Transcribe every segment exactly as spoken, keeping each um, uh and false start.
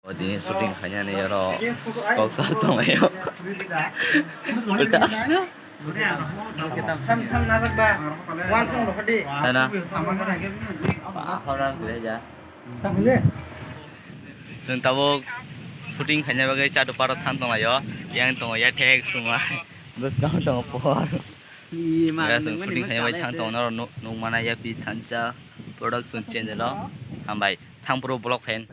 O tini shooting khainani oro kok sar tonglaio. Uda. Sam sam najak ba. Wan sam rokha di. Sana. Sama mana ke? Ahoran kuya ja. Tang le. Chwng tabuk shooting khaina bagwi chatu paro thang tonglaio. Yang tongo ya thek suma. Bwskang tongo por. Iya, ma, ya, nang chwng mani shooting ma khaina bai kalai thang se. Tongo noro nuk, nuk mana ya pi thansa production channel o. Hambai. Thangphuru vlog khain.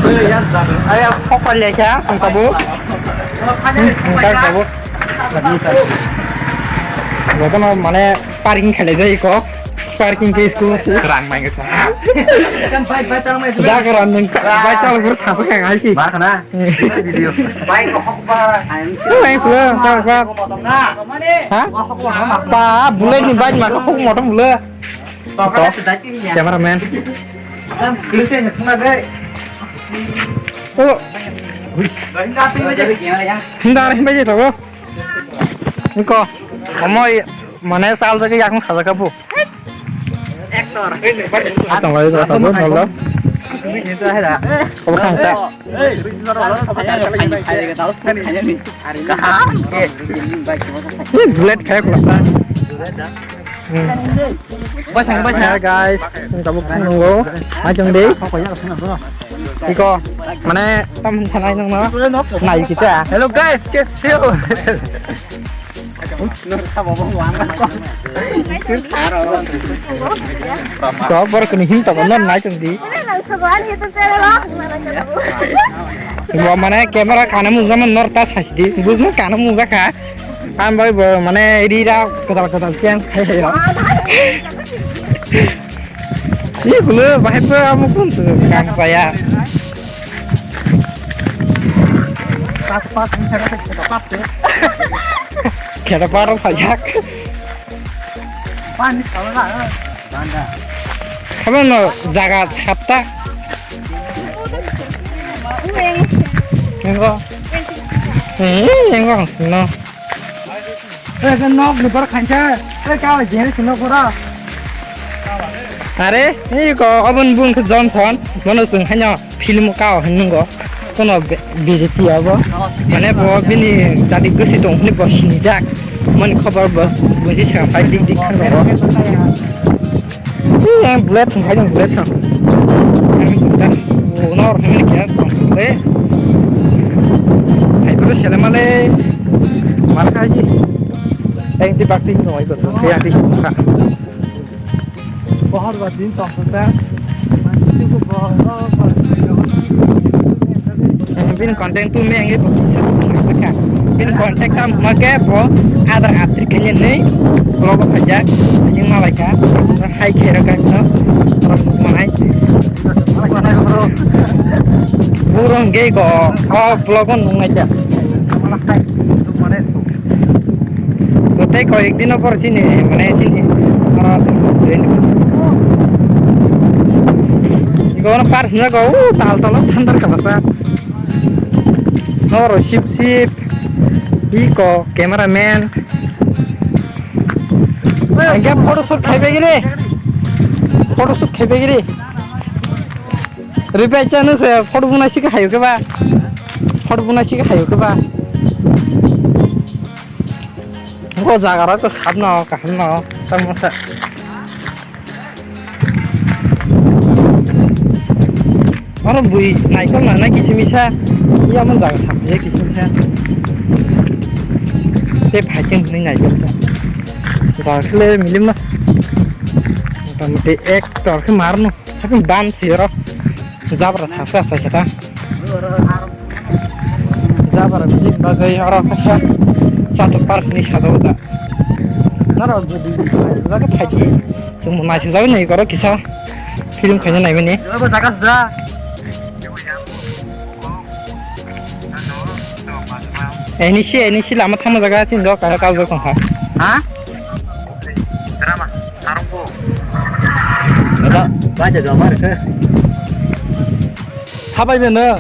Aya, pokol ya, sung tabu. Hmm, sung tabu. Jotono mane parking khalai jai ko. Parking ke school. Rang mai ngasa. Da ka rang nang. Bai chal gur khasa ka ngai ki. Ma khana. Video. Bai ko hok ba. Bai sula, chal ba. Ha? Pa, bulai ni bai ma ko hok motom bulai. Cameraman. Oh. Hindi, hindi, hindi, hindi. Niko, omo, mane, sal jage yakung sajaka bu. Actor. Atong lagi, atong lagi, nolda. Obo khang ta. Ini bullet kayak kulasa. Hmm. Bwsang, bwsang. Hai guys, ini tabuk nunggu. Hai, chwng di. Iko, mane, tam sanai nang na. Nai kita. Hello guys, guys, hello. Ko bor kuni him to non nai chwng di. Ini langsung aja itu channel lo. Gua mane camera kana mu zaman nor ta sasi di. Bujmu kana mu ka. Ang bai bo mane rira kedal kedal siang. Ini bulu bahai bo amu kun su kang saya. Pas pas ini saya kata pas ya. Kira baru banyak. Panis kalau nggak. Kamu no jaga sapta. Enggak. Eh, enggak. No. Eh, ke nok ni bar khancha. Eh, ka jeni sino pura. Are, ini ko abun bun ke Johnson. Mana sung hanya film kao hinung go. Kono B J P abo. Mane bo bini jadi gusi tong hini bo sinijak. Mani khobar bo buji sa pai dik dik khan bo. Yang bullet thung hai bullet thung. Yang bullet. Unor hai kya thung le. Hai bro sele male. Mar kha ji. Yang di bakti no hai ko. Ya di. Bohor ba din tong sa. Bin contact tu me ang ibo. Bin contact tam make bo adar atri kenya nei. Blogo phaja. Yang malaika. Hai khera kan no. Orang manai. Burung ge go. Oh, blogo nungai ja. Tei koyek dino por chini, mane chini, oro join. Igo ono par hwnjago, o tal talo sandar kalasa. Oro sip sip, iko cameraman. Angke photoshoot khaibai gini. Photoshoot khaibai gini. Ripai chanu se photo buna sika hayo ke ba. Photo buna sika hayo ke ba. Bo jaga rok to sab no, kaham no, tamo sa. Oro bui naikol na, na kisimisa. Iya mon jaga sab je kisimisa. Te phaiting ni naikol sa. Jaga khle milim na. Motamoti ek tor khe mar no. Saking ban si oro. Jabra thasa sa khe ta. Jabra bini bagwi oro kaisa chatur park ni sajao da. Naro bwdwi bagwi phaidi. Chwng bo naisajagwi nai oro kisa film khaina naimani. Abo jaga suja. Ani si, ani si lama thangma jaga chini do kaya kajak tongkha. Ha? Drama, sarungbo. Ada, baca drama ada ke? Sabai beno.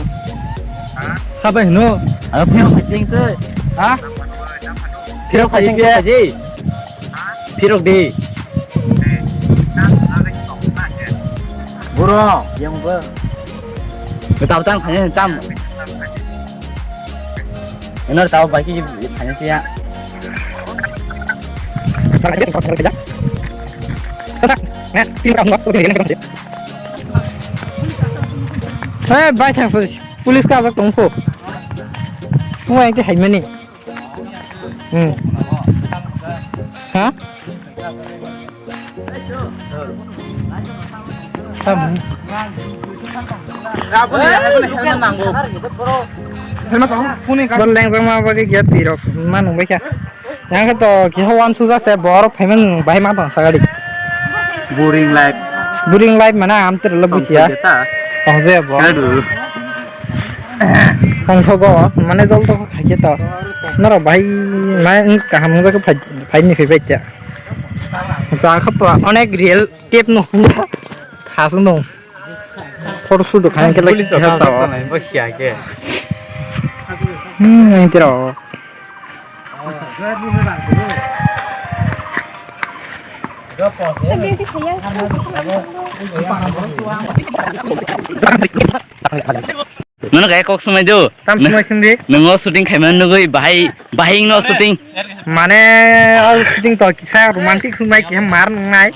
Ha? Sabai no. Ada film kacing tu. Ha? Film kacing tu. Pirok di. Bro, yang apa? Betul-betul kayaknya tam. Benar tahu bagi kayaknya sih ya. Eh, bai thang police ka ajak tong pho. Mo yang ke hai mani. Hmm. Ha? Tam. Bol lengjakma bagwi khe twi rok ma nung bai kha. Yang khe to kiha wan suja se borok phaiman bai ma tong sagadi. Boring life. Boring life mana am tero lo busia. Tong je bo. Tong sogo mane jol to khaikhe to. Norok bai ma kaham wngjakhe phai ni phai bai kha. Ja kha to onek real tep no. Thasu no. Photo shoot khaina khe lai police khe rok sao. Tanai bo siya khe. Hmm, ang tiro. Nono kaya kok swngmai do. Tam swngmai swngdi. Nungo shooting khaima nugui bahai, bahai no shooting. Mane, o shooting to kisa romantic swngmai kisa mar nungnai.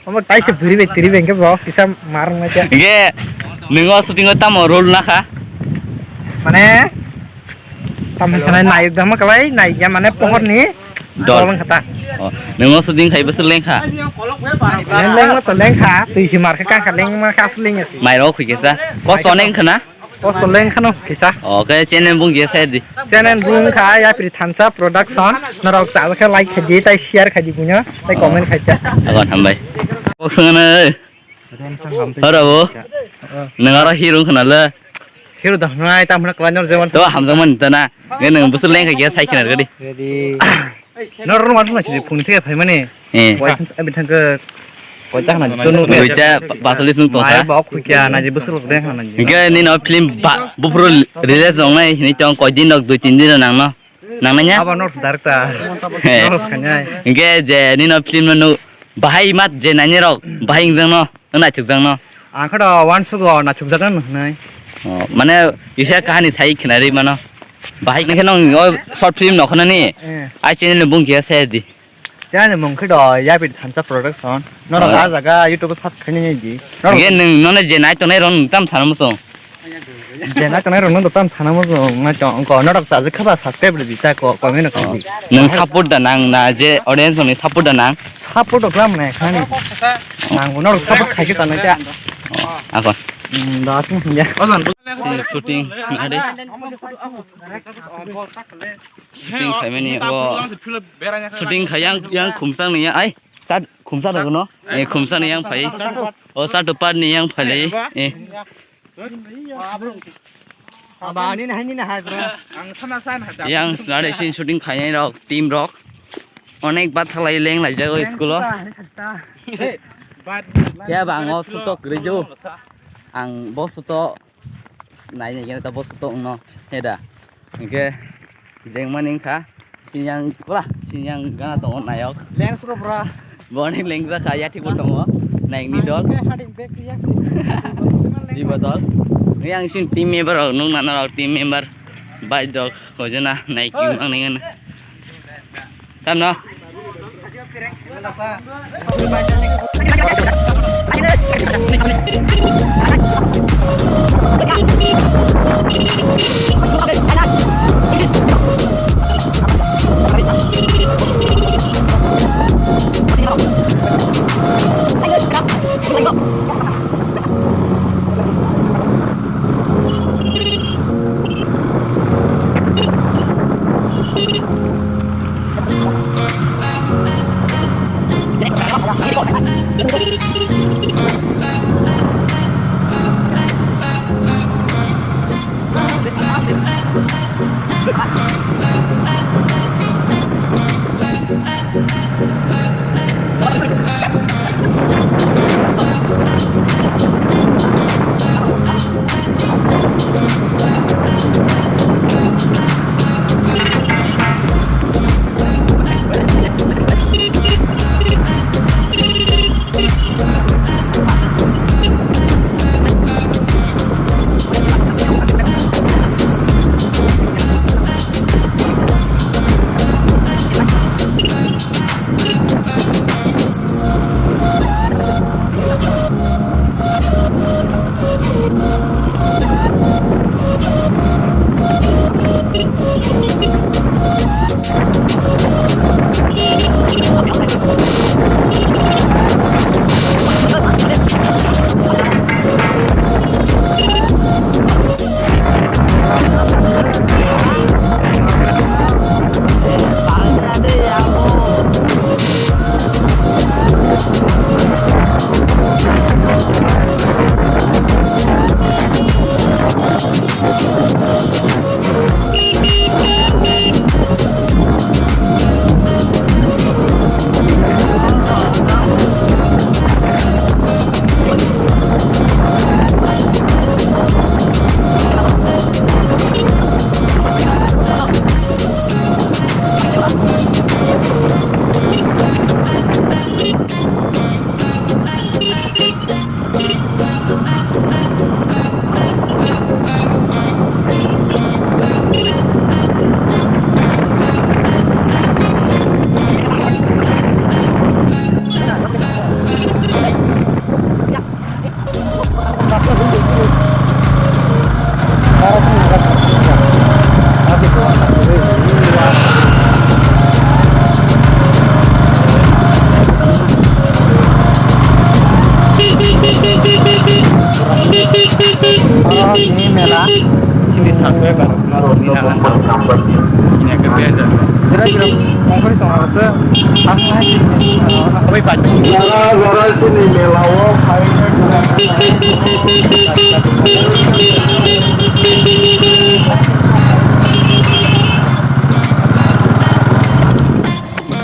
Omo taisa bwrwi bai twrwi bai hwnkhe bo kisa mar wngmai khe. Hwnkhe nwng o shooting o tamo role nakha? Mane tamo khe nai nayok dama kwlai nai ya mane pohor ni dol. Dol wngkha ta. Oh, nwng o shooting khai bwswk lengkha? Leng leng to lengkha twi si mar khe kangkha leng mar khe aswk leng ya si. Mairok khuikhe sa. Kosto onek wngkha na? Posto leng khano kisa. Oke, channel bung je share di. Channel bung kha Yapri Thansa Production. Norok cha khe like khai di, tai share khai di bunyo, tai comment khai cha. Agon hambai. Kok sangana. Hara bo. Nangara hero khana le. Hero da hnai tam hna klan nor jewan. To hamjang man ta na. Nge nang busul leng khai ya sai khana gadi. Ready. Nor ro ma suna chiri phung thik phaimani. Eh. Wai abi thangkhe koi ta hwnani chunu. Duita pasolis nung tongkha. Mai bok khukya na je bwswk de hwnani. Hingke nini o film ba bufuru release wngnai hini tong koi din rok dui tin din rok nangno. Nangnai nya? Abo nor director. He. Nor khanai. Hingke je nini o film no bahai mat je nani rok bahai ingjang no. Nwng naithokjakno? Ang khe do uansugo naithokjagano hwnwi. Oh, mane kisa kahani sai khna rwi mano. Bahai khe nang o short film no khna ni. Eh. Ai channel ni bung khe share di. Channel ni mung khe do Yapri Thansa Production. Norok ah jaga YouTube search khaini nai di. Norok ge nwng nono je nai tongnai rok nwng tam sana muchung. Je nai tongnai rok nwng tam sana muchung nai tong ko norok chajak khaba subscribe rw di ta ko comment rok khaidi. Nwng support da nang na je audience ni support da nang. Support rok lam nai khani. Nang bo norok support khai khe tanai ta. Ako. Hmm, da sung ya. Shooting nade. Shooting khaimani o. Shooting khai yang yang khumsang ni ya ai. Chat khumsa da no. Eh khumsa ni yang phai. O chat par ni yang phai. Eh. Yang sinare sin shooting khainai rok team rok onek bat thalai leng lai jago school o. Ya bang o sutok rejo. Ang bo sutok nai nai gena ta bo sutok no heda. Hingke jengmani wngkha, sini yang pura, sini yang gana tongo nayok. Lens ro pura. Bo onek lengjakha, yathikbo tongo, nayokni dol. Di botol. Yang sini team member rok, nung nana rok team member. Bai dok, hojena, naiki mang nai gana. Tamno. Ini mela. Ini subscriber. Ini akan. Ini akan biasa. Kira-kira mongkol sama rasa. Aku masih. Kami pagi. Jara jara sini mela wo.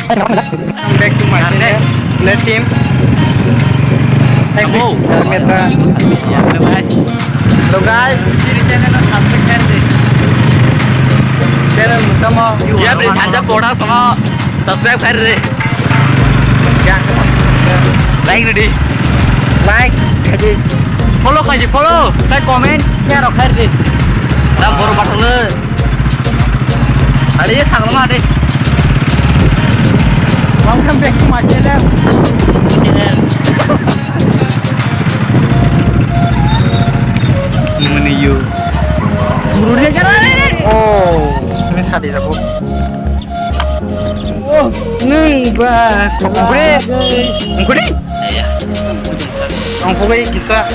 Welcome back to my channel, Blade Team. Thank you. Hello. Hello, guys. Hello, guys. Channel, tamo. Ya, beri thansa pora sama subscribe kar re. Ya. Like ready. Like ready. Follow kaji follow. Kai comment ya rok kar re. Ram boro batang le. Are ye thang ma de. Welcome back to my channel. Mani you. Oh, ini sadi sabo. Oh, nung ba. Ungkuri. Ungkuri. Ungkuri kisa.